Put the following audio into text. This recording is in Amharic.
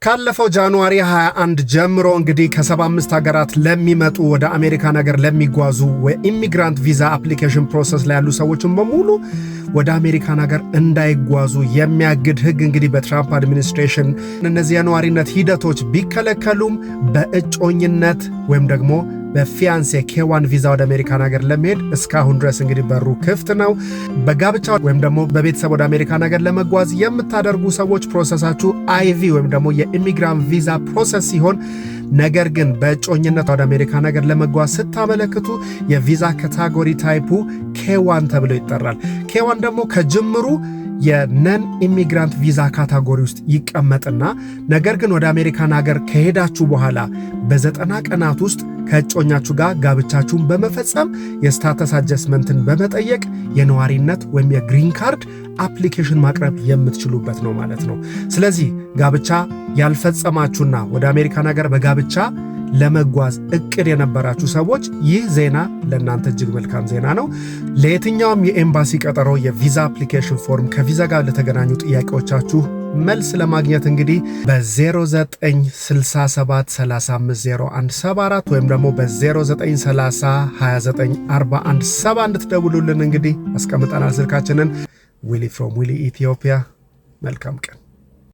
ካለፈው January 21 ጀምሮ እንግዲህ ከ75 ሀገራት ለሚመጡ፣ ወደ አሜሪካን ሀገር ለሚጓዙ immigrant visa application process ላይ ያሉ ሰዎችን በሙሉ ወደ አሜሪካን ሀገር እንዳይጓዙ የሚያግድ ህግ እንግዲህ በትራምፕ administration እነዚህ የነዋሪነት ሂደቶች ቢከለከሉም በእጮኝነት ወይም ደግሞ በ fiancé K-1 ቪዛ ወደ አሜሪካን ሀገር ለመሄድ እስካሁን ድረስ እንግዲህ በሩ ክፍት ነው። በጋብቻ ወይም ደግሞ በቤተሰብ ወደ አሜሪካን ሀገር ለመጓዝ የምታደርጉ ሰዎች process ኣችሁ IV ወይም ደግሞ የ immigrant visa process ሲሆን፣ ነገር ግን በእጮኝነት ወደ አሜሪካን ሀገር ለመጓዝ ስታመለክቱ የ visa category type ኡ K-1 ተብሎ ይጠራል። K-1 ደግሞ ከጅምሩ የ non immigrant visa category ውስጥ ይቀመጥና ነገር ግን ወደ አሜሪካን ሀገር ከሄዳችሁ በኋላ በ90 ቀናት ውስጥ ከእጮኛችሁ ጋር ጋብቻችሁን በመፈጸም የ status adjustment ን በመጠየቅ የነዋሪነት ወይም የ green card application ማቅረብ የምትችሉበት ነው ማለት ነው። ስለዚህ ጋብቻ ያልፈጸማችሁና ወደ አሜሪካን ሀገር በጋብቻ ለመጓዝ እቅድ የነበራችሁ ሰዎች ይህ ዜና ለእናንተ እጅግ መልካም ዜና ነው። ለየትኛውም የኤምባሲ ቀጠሮ፣ የ visa application form፣ ከቪዛ ጋር ለተገናኙ ጥያቄዎቻችሁ መልስ ለማግኘት እንግዲህ በ0967350174 ወይም ደግሞ በ0930294170 እንድትደውሉልን እንግዲህ አስቀምጠናል ስልካችንን። ዊሊ from ዊሊ ኢትዮጵያ። መልካም ቀን።